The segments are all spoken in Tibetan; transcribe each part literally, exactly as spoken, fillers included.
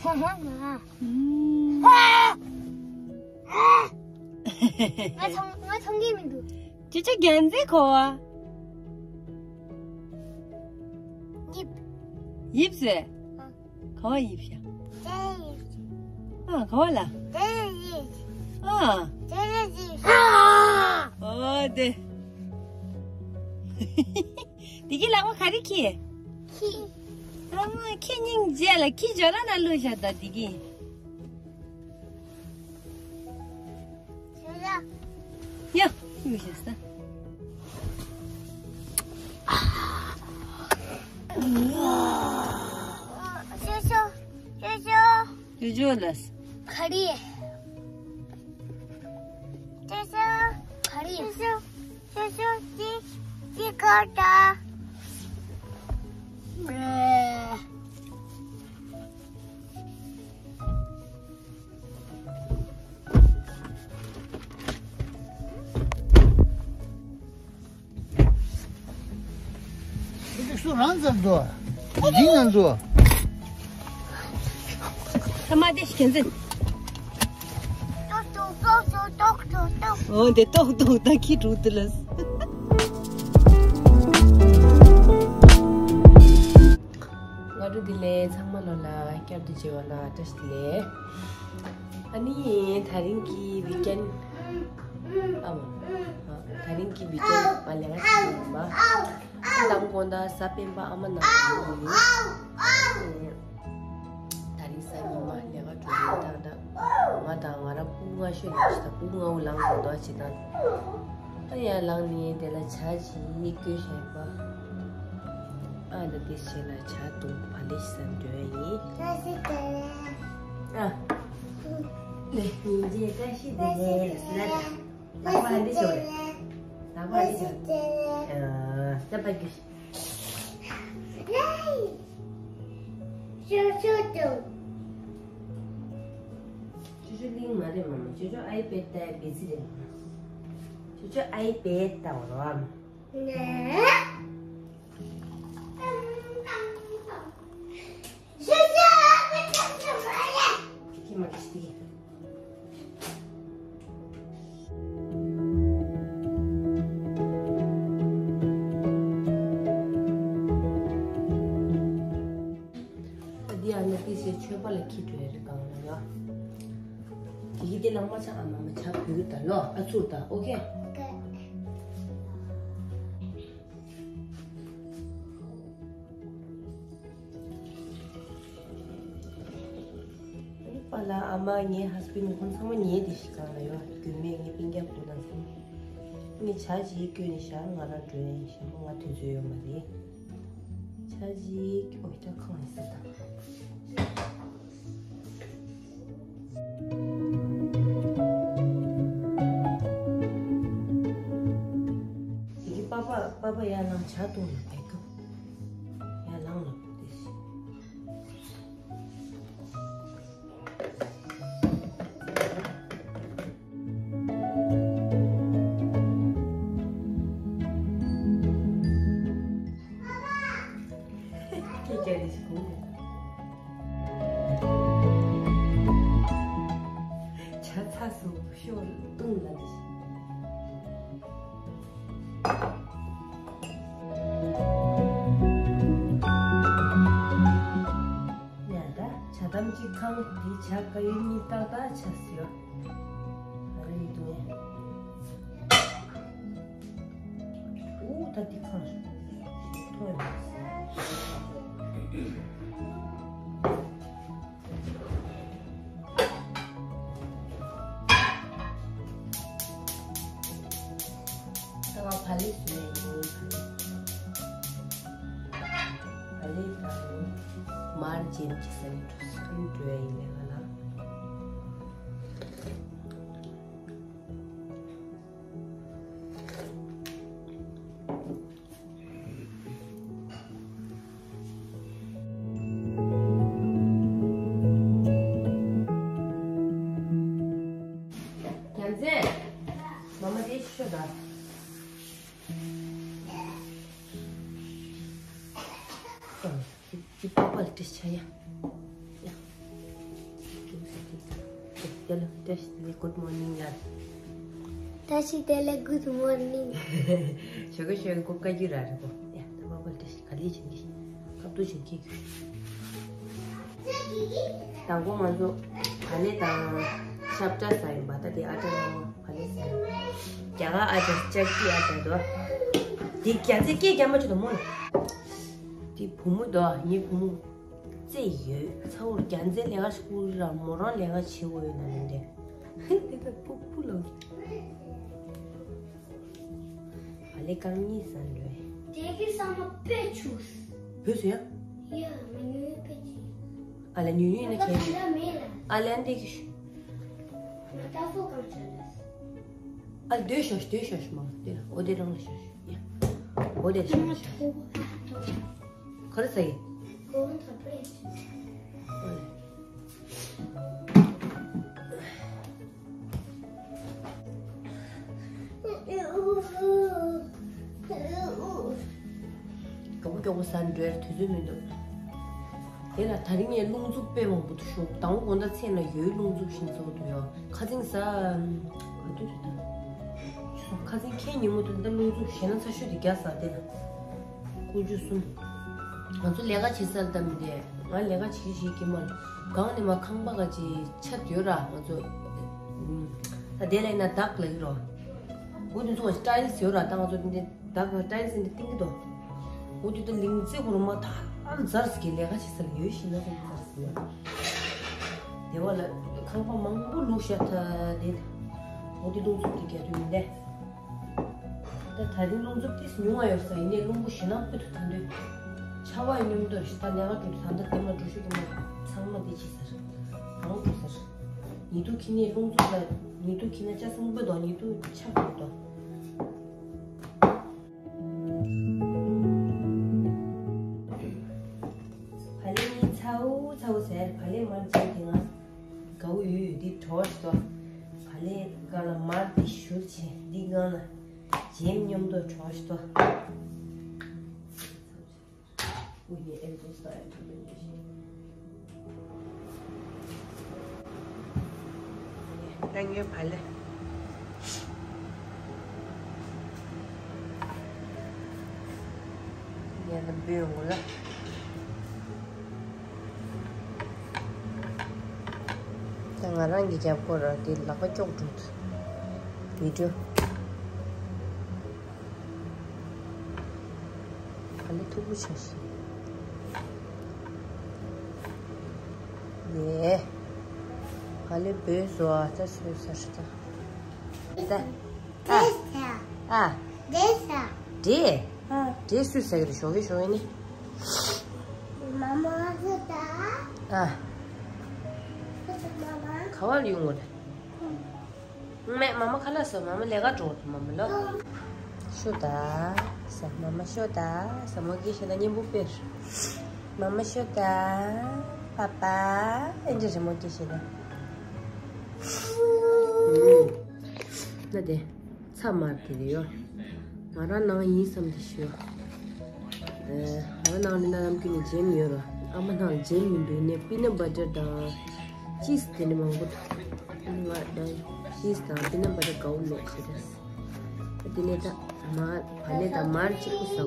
ཧ་ཧ་ང་། ཨུམ། ང་མཐོང་། ང་མཐོང་གི་མི་འདུག་ཅི་ཅི་རྒྱན་ཟེ་གོ་བ། ཡིབ། ཡིབ་ཟེ། ཨ། ག་བ་ཡིབ་ཤ། དེ་ཡིབ། ཨ། ག་བ་ལ། དེ་ཡིབ། ཨ། དེ་ཡིབ། ཨ། ཨོ་དེ། དེ་གི་ལག་པ་ག་རེ་ཁྱེར། ཁྱི། ཨ་མ་ཁྱི་སྙིང་རྗེ་ལ་ཁྱི་སྦྱོར་ན་ན་ལུས་ཤ་ད་དེ་གི། ཡ། ཡུ་ཤ་ས། ཅོ་ཅོ། ཅོ་ཅོ། ཅོ་ཅོ་ལ། ག་རེ། ཅོ་ཅོ། ག་རེ། ཅོ་ཅོ། ཅོ་ཅོ་ཅི་ཅི་ག་ད། ཁྱེད་ཚོ་རང་ཙམ་འགྲོ། འདི་ང་འགྲོ། ཐ་མ་དེ་ཞིག་གན་ཟིན། ཏོག་ཏོག་ཏོག་ཏོག་ཏོག་ཏོག་ཏོག་ཨོ་དེ་ཏོག་ཏོག་ད་ཁྱི་དྲུག་དེ་ལ། སྔ་དྲོ་བདེ་ལེགས། ཚང་མ་ལོ་ལ་བསྐྱར་དུ་མཇལ་བ་ལ་བཀྲ་ཤིས་བདེ་ལེགས། ཨ་ནི་དེ་རིང་གི་ཝིག་ཨེན། ཨ་མ། ཨ། དེ་རིང་གི་ཝིག་ཨེན་མ་ལས་ཀ་བྱེད་ཡིན་པ། ཨ་དང་དགོང་དག་གཟའ་སྤེན་པ་ཨ་མ་ནང་ཡོད་ཡིན། དེ་རིང་གཟའ་ཉི་མ་ལས་ཀ་འགྲོ་ཡིན་ད་ད། ང་དང་ང་རང་སྤུ་གུ་སྔ་ཤོས་ལ་ཞིག་ད་སྤུ་གུ་ལྔ་བོ་ལངས་འགྲོ་འདུག་ཅིག་ད། ཨ་ཡར་ལངས་ནས་དེ་ལ་ཇ་ཅིག་བསྐོལ་བཞག་པ། ཨ་ད་དེ་བྱས་ལ་ཇ་བཏུང་བ་ལེ་ཤ་འདྲ་ཡིན། ཨ། ལེ་ཉིན་རྗེས་བཀྲ་ཤིས་བདེ་ལེགས་ལ་ལག་པ་འདི་ཞོག་ལེ། ལག་པ་འདི་ཞོག་ཨ་ད་པ་རྒྱུ། ཅོ་ཅོ་གླིང་མ་རེད་མ་མ། ཅོ་ཅོ་ཨའི་པེ་ཏའི་བི་ཛི་རེད་མ། ཅོ་ཅོ་ཨའི་པེ་ཏའི་རོ་ཨམ། ཅོ་ཅོ་ཨའི་པེ་ཏའི་རོ་ཨམ། ཁྱི་མ་ཁྱི་དེ། འདི་ཨ་ནི་ཏི་སེ་མཆོད་པ་ལ་ཁྱི་བྲོས་རེ་གང་ལ་ཡ། དེ་གི་དེ་ལ་མ་ཆ་ཨ་མ་མ་ཆ་བུ་ད་ལོ་ཨ་ཚུགས་ད་ཨོ་ཁེ། པ་ལ་ཨ་མ་ངའི་ཧ་སི་བྷེན་ཌི་ཁོང་ཚང་མ་ཉལ་བསྡད་ཤག་གང་ལ་ཡོད། རྒྱུས་མེད་ངའི་སྤུན་ཀྱག་དགུ་དང་གསུམ། ངས་ཇ་ཅིག་བསྐོལ་ནས་བཞག་ང་རང་འགྲོ་ཡིན། ཞྭ་མོ་ང་དུས་ཚོད་ཡོད་མ་རེད། ཇ་ཅིག་ཨོ་ཡི་ད་ཁང་ཡིན་ཟེར་དང་། དེ་གི་པ་པ་པ་པ་ཡར་ལངས་ཇ་བཏུང་ལ་བས་སྐབས་ཡར་ལངས་ལ་བུ་དེ་ཞིག་ཇ་ཚ་སུ་ཤོར་བཏུང་ལ་འདི་ཞིག་ཡ་ད་ཇ་དམ་གཅིག་ཁང་འདི་ཇ་དཀར་ཡོལ་གཉིས་ཏག་ཏག་ཆ་ཟེར། ཨ་རེ་ཡི་དུ་ཨུ་ད་འདི་ཁང་ཐོན། ད་ང་བ་ལི་བཟོས་ཡིན། བ་ལི་དང་མར་ཇེམ་གྱི་སེམས་འགྲོ་སེམས་འགྲོ་ཡིན་ལས་ང་ལ། རྒྱལ་མཚན། མ་མ་དེ་ཤོད་ད། ཨ། ཅི་པ་པ་ལ་དྲི་ཆ་ཡ། ཡ། དེ་ལ་བཀྲ་ཤིས་བདེ་ལེགས། Good morning ལ། བཀྲ་ཤིས་བདེ་ལེགས། Good morning ཞོགས་ཀས་ཞོགས་ཀས་སྐུ་བཀའ་བརྒྱུད་ར་རེད་པོ། ཡ་ད་པ་པ་བཀྲ་ཤིས། ག་ལེ་བྱེད་ཀྱི་ཁ་བཏུ་བྱེད་ཀྱི། དང་པོ་ང་ཚོ་ག་ལེ་དང་ཤབ་བཀྲ་ཟ་ཡིན་པ། ད་དེ་ཨ་བཀྲ་ལ་ག་ལེ་ཟ་ཡིན། རྒྱ་གར་ཨ་བཀྲ། ལྕགས་ཀྱི་ཨ་བཀྲ་དོ། དེ་རྒྱ་ཚད་སྐད་རྒྱ་མ་ཆུ་དོ་མོ་ལ། དེ་བུ་མོ་དོ། ངའི་བུ་མོ། བཙས་ཡོད། ཚ་བོར་རྒྱ་མཚན་ལས་ཀ་སྐུལ་ར་མོ་རང་ལས་ཀ་བྱེད་དགོས་ཡོད་ན་མི་འདྲ། དེ་ལྟར་ཕུག་ཕུག་ལ། ཨ་ལེ་རྐང་གཉིས་ཟ་འགྲོ། དེ་གི་ས་མ་པེ་ཆུ། བོད་སུ་ཡ། ཡ་མ་ཉུ་ཡོད་པེ་ཆི། ཨ་ལེ་ཉུ་ཉུ་ཡིན་ན་ཁྱེད་ཤི། ཨ་ལེ་འདི་གི་ཤི། ང་ད་སོ་གང་ཆ་ལ། ཨ་ལེ་སྡོད་ཤོག་སྡོད་ཤོག་མ་དེ་ལ་འོ་དེ་རང་ལ་ཤོག་ཤོག་ཡ། འོ་དེ་ལ་ཤོག་ཤོག་ག་རེ་ཟ་ཡི། མགྱོགས་པོ་མགྱོགས་པོ་ཟ་འགྲོ་ཡ་དུས་ཚོད་མི་འདུག་དེ་ལ་ད་རིང་ངས་རླུང་འཚུབ་དཔེ་མང་པོ་འདུག་ཤོག་དང་པོ་དགོང་དག་མཚན་ལ་ཡོད་རླུང་འཚུབ་ཞིག་ཚོགས་འདུག་ཡོད། ཁ་སེང་ཟ། ག་དུས་རེད་ད། ཁ་སེང་ཁའི་ཉིན་མོ་དུ་ད་རླུང་འཚུབ་ཞེ་ན་ཚ་ཤོས་དེ་རྒྱག་ས་དེ་ལ། ཀུ་ཅུ་གསུམ། ང་ཚོ་ལས་ཀ་བྱེད་ས་ལ་ད་མི་དེ། ང་ལས་ཀ་བྱེད་བྱེད་ཀྱི་མ་རེད། སྒང་ནས་མ་ཁང་པ་ག་ཅིག་ཆ་ཡོད་ར་ང་ཚོ། ད་དེ་ལ་ཡིན་ན་བདག་ལ་ཡིན་རོ། འོ་དེ་ཚོ་ཊའིལ་སི་ཡོད་ར། ད་ང་ཚོ་འདི་བདག་ཊའིལ་སི་འདི་བཏིང་གི་འདུག་འོ་དེ་ད་ལིང་རྩེ་གོར་མ་ཐག་ཛར་སི་གི་ལས་ཀ་བྱེད་ས་ལ་ཡོད་ཤི་ན་ཟེར་ཛར་སི་ཡོད། དེ་བ་ལ་ཁང་པ་མང་པོ་ལུག་ཤ་ཐ་དེ། འོ་དེ་རླུང་འཚུབ་དེ་རྒྱག་དུས་མི་འདས། ད་ད་རིང་རླུང་འཚུབ་ཏིས་ཉུང་བ་ཡོད་ས་ཡིན་ནའི་རླུང་བུ་ཞེ་ན་ཕུད་དུ་ཐོན་དུས། ཆར་པ་ཡི་སྙོམ་དུ་ཞི་ད་ལས་ཀ་འགྲོ་དུས་ད་ལྟ་དེ་མ་འགྲོ་ཤུགས་ཀྱི་མ་ཚང་མ་འདི་ཕྱི་ཟེར། གང་འགྲོ་ཟེར། ཉི་གདུགས་འཁྱེར་ནས་རླུང་འཚུབ་ལ་ཉི་གདུགས་འཁྱེར་ན་ལྕགས་སྲང་པོ་དང་ཉི་གདུགས་ཆག་འགྲོ་དང་། བ་ལེ་ནི་ཚའུ་ཚའུ་ཟེར། བ་ལེ་མར་ཅན་དེ་ང་དགའ་བོ་ཡོད་ཡོད་འདི་གྲོ་ཞིག་ཏོ། བ་ལེ་སྒང་ལ་མར་འདི་བཞུར་ཆེ་འདི་སྒང་ལ་ཇེམ་སྙོམ་དུ་གྲོ་ཞིག་ཏོ། ལྷན་རྒྱས་བ་ལེ། ངས་ལ་འབུལ་ཡོང་གོ་ལ། ད་ང་རང་གི་རྒྱབ་སྐོར་ར་དེ་ལག་པ་ཀྱོག་འགྲོ་འདུག་བི་ཌིའོ། ག་ལེ་མཐུག་པོ་ཆགས་ཤིང་། ཡེ། ག་ལེ་བོད་བཟོ་ཨ་ཙ་སོས་ས་ཤི་ད། ད། ཨ། ཨ། འདྲེ། འདྲེ་སུས་ཟ་གི་རེད། ཞོགས་ཀས་ཞོགས་ཀས་ནི། ཨ། ག་བ་ལ་ཡོང་བ་རེད། མེད། མ་མ་ཁ་ལག་ཟ། མ་མ་ལས་ཀ་འགྲོ་གི་འདུག་མ་མ་ལོ། ཤོ་ད་ཟ། མ་མ་ཤོ་ད་ཟ། མོ་སྐད་བཤད་ད་སྙན་པོ་དཔེར། མ་མ་ཤོ་ད། པ་པ། ཨེ་འདྲ་རེད་མོ་སྐད་བཤད་ད། ན་དེ་ཚ་མར་དེ་རེད་ཡོ། ང་རང་ནང་ཡིན་བསམ་དེ་ཤོད། ཨ། ང་ནང་ནས་ནམ་རྒྱུན་ནས་ཇེམ་ཡོད་ར། ཨ་མ་ནང་ཇེམ་མི་འདུག་ནས་པི་ནཊ་བ་ཊར་དང་ཅིས་དེ་འདྲ་མང་པོ་འདུག་ང་དང་ཅིས་དང་པི་ནཊ་བ་ཊར་དགའ་བོ་མེད་ཤི་ད། དེ་ནས་ད་མར་བ་ལེ་དང་མར་གཅིག་པུ་ཟ།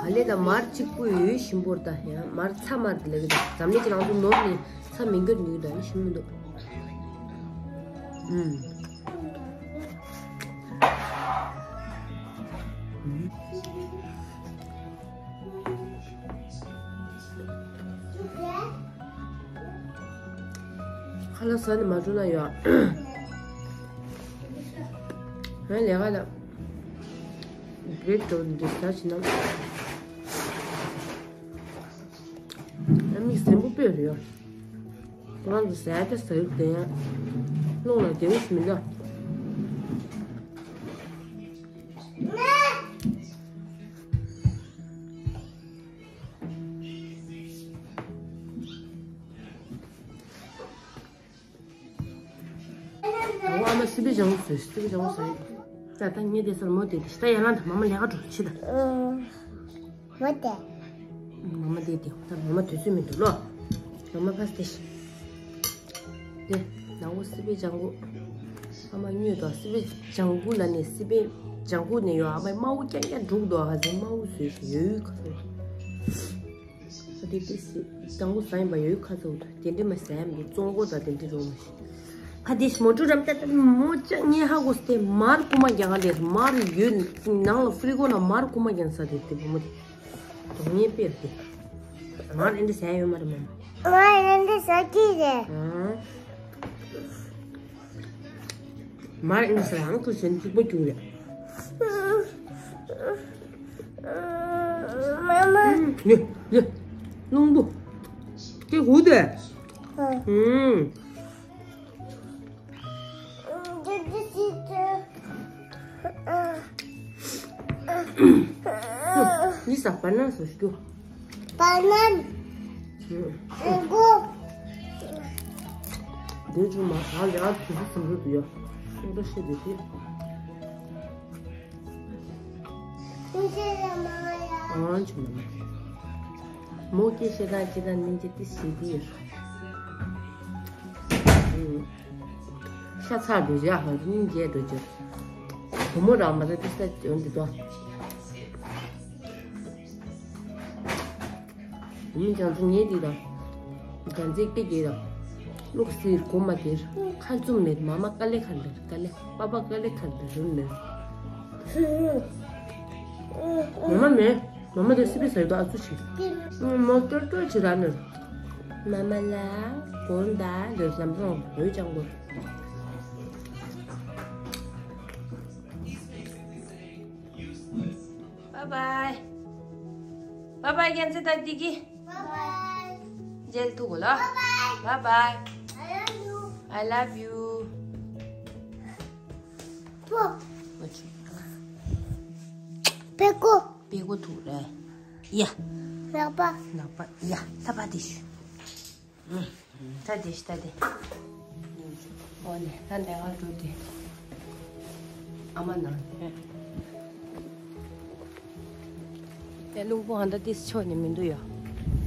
བ་ལེ་དང་མར་གཅིག་པུ་ཡོད་ཞིམ་པོར་ད་ཡང་མར་ཚ་མར་དེ་ལས་ཀྱི་འདུག་འཛམ་གླིང་གི་ནང་དུ་ནོར་ནི་ཚ་མི་འགྱུར་ནུས་ད་ནི་ཞིམ་མི་འདུག་ཨུམ། ཁ་ལག་ཟ་ནས་མ་འགྲོ་ན་ཡོད། ང་ལས་ཀ་ལ་བྲེད་འགྲོ་འདི་ཟ་བྱེད་ན། ཨ་མིག་ཟན་པོ་སྤོས་རེད་ཡོད། ང་གི་ཟས་དེ་ཟ་ཡུལ་དེ་ཡང་རླུང་ལ་བདེ་བོ་ཞིག་མི་འདུག་ཨ་མ་སི་པི་ལྗང་ཟོས། སི་པི་ལྗང་ཟོས། ད་ད་ངས་དེ་སར་མོ་དེ་དེ་ད་ཡར་ལངས་དང་མ་མ་ལས་ཀ་འགྲོ་ཕྱི་ད། ཨུམ། མོ་དེ། མ་མ་དེ་དེ་ད་མ་མ་དུས་ཚོད་མི་འདུག་ལོ། མ་མ་ཕ་སྟེ་ཤི། དེ་ནང་བོ་སི་པའི་ལྗང་གུ། ཨ་མ་དངུལ་དང་སི་པའི་ལྗང་གུ་ལ་ནས་སི་པའི་ལྗང་གུ་ནས་ཡོད། ཨ་མའི་དམར་བོ་རྐྱང་རྐྱང་འབྲུག་དོ། ཧ་ཟེ་དམར་བོ་བཟོས་ཤིག་ཡོད་ཡོད་ཁ་ཚོ། ཨ་དེ་དེ་སི་ལྗང་གུ་ཟ་ཡིན་པ་ཡོད་ཁ་ཚོ། དེ་འདྲ་མ་ཟ་ཡིན་པ་བཙོང་གོ་ད་དེ་འདྲ་རོ་མ་ཤི། ཕ་དེ་ཤི་མོ་ཀྲུ་རམ་ཏ་ཏ་མོ་ཅག་ངས་ཧ་གོ་སྟེ་མར་རྐུ་མ་རྒྱག་ག་ལེར་མར་ཡོད། ནང་ལ་ཧྥི་རི་གོ་ན་མར་རྐུ་མ་རྒྱག་ས་དེ་དེ་བུ་མོ་དེ། དོ་ངའི་དཔེར་ཏེ། མར་ཨེ་འདྲ་ཟ་ཡོད་མ་རེད་མོ། མར་ཨེ་འདྲ་ཟ་གི་རེད། ཨང་། མར་ཨེ་འདྲ་ཟ་ཡང་ཁུ་ཞན་གཅིག་པོ་རྒྱུག་རེད། མ་མ། ནི་ནི། རླུང་བུ། དེ་ཧུ་དེ། ཨང་། ཨུམ། ནི་ས་པ་ན་སོ་སྐྱོ། པ་ན། ཨུམ། ཨུམ་གོ། དེ་ཚོ་མ་ཧ་ལས་ཨ་ཐུ་སུ་སུ་འགྲོ་དུ་ཡ། སུ་འགྲོ་ཤེས་དེ་ཤེས། ཨང་ཆུ་མ་ན། མོ་སྐད་བཤད་སྟངས་ཅི་དང་ནིན་ཅི་ཏི་ཞི་དི་ཡོད། ཤ་ཚ་འགྲོ་རྒྱུ་ཧ་སྙིང་རྗེ་འགྲོ་རྒྱུ། བུ་མོ་རང་མ་རེད་ཏི་ས་འོན་འདི་དོ། མི་ཀྱང་ཚོ་ངེས་དེ་དང་། གང་ཚེ་སྐད་དེ་དང་། ལུག་སིར་གོ་མ་དེར་ཁ་བཙུམ་མེད། མ་མ་དཀའ་ལས་ཁར་འདིར་དཀའ་ལས། པ་པ་དཀའ་ལས་ཁར་འདིར་རུམ་མེད། མ་མ་མེད། མ་མ་དེ་སི་པི་ཟེར་དོ་ཨ་ཚུ་ཆི། མོ་ཀྲོ་ཀྲོ་ཆི་ར་ནི། མ་མ་ལ་གོན་ད་འདིར་ལམ་སང་འོད་ཅང་གོ། Bye bye. Bye bye, Gensi Daddy ki. Bye bye. Jail tu gula. Bye bye. Bye bye. I love you. I love you. Po. What you? Peko. Peko tu re. Ya. Napa. Napa. Ya. Tapa dish. ད་དེ་ད་དེ། འོ་ནས་ད་ལས་ཀ་འགྲོ་དེ། ཨ་མ་ནང་དེ། དེ་རླུང་བུ་ཧ་ད་དེ་ཕྱོགས་ནས་མི་འདུག་ཡ།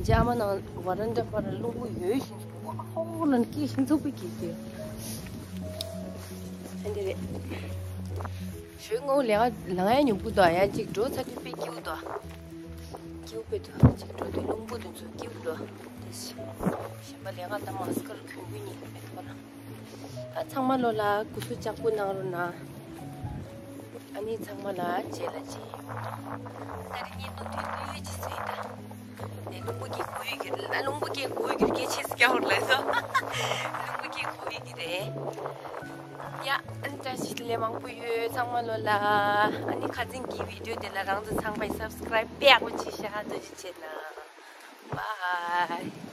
རྗེ་ཨ་མ་ནང་ཝ་རན་ཌ་པར་རླུང་བུ་ཡོད་བཞིན་དུ་ཧོ་ཧོ་ལན་སྐད་ཤིན་ཚུགས་པའི་སྐད་ཀྱི། ཨ་འདི་རེད། ཞོལ་ངོ་ལས་ཀ་ལང་ཡ་ཉུང་པོ་དང་ཡ་གཅིག་འགྲོ་ཚ་དུས་པའི་སྐྱིའུ་དང་། སྐྱིའུ་པའི་དུ་གཅིག་འགྲོ་དུས་རླུང་བུ་དུ་ཚོ་སྐྱིའུ་འགྲོ། དེ་གཞན་པ་ལས་ཀ་ད་མ་སྐར་གོན་གོན་ཉིན་མེད་པར། ཨ་ཚང་མ་ལོ་ལ་སྐུ་གཟུགས་ལྕགས་པོ་གནང་རོགས་གནང་། ཨ་ནི་ཚང་མ་ལ་རྗེས་ལ་མཇལ་ཡོང་། ད་རིང་ཉིན་ནུབ་དུས་ལྷོད་ཀྱི་ཚོད་ད། ནས་རླུང་བུ་གི་གོ་ཡུལ་གྱི་ལ་རླུང་བུ་གི་གོ་ཡུལ་གྱི་སྐད་ཆས་སྐྱ་བོར་ལ་སོ། རླུང་བུ་གི་གོ་ཡུལ་གྱི་རེད། ཡ། ཨ་ནི་བཀྲ་ཤིས་བདེ་ལེགས་མང་པོ་ཡོད་ཚང་མ་ལོ་ལ། ཨ་ནི་ཁ་སང་གི་བི་ཌིའོ་དེ་ལ་རང་ཚོ་ཚང་མས་སབ་སི་ཀ་རའིབ་པེ་ཡག་པོ་བྱེད་ཤག་ཐུགས་རྗེ་ཆེ་གནང་། བཱའི།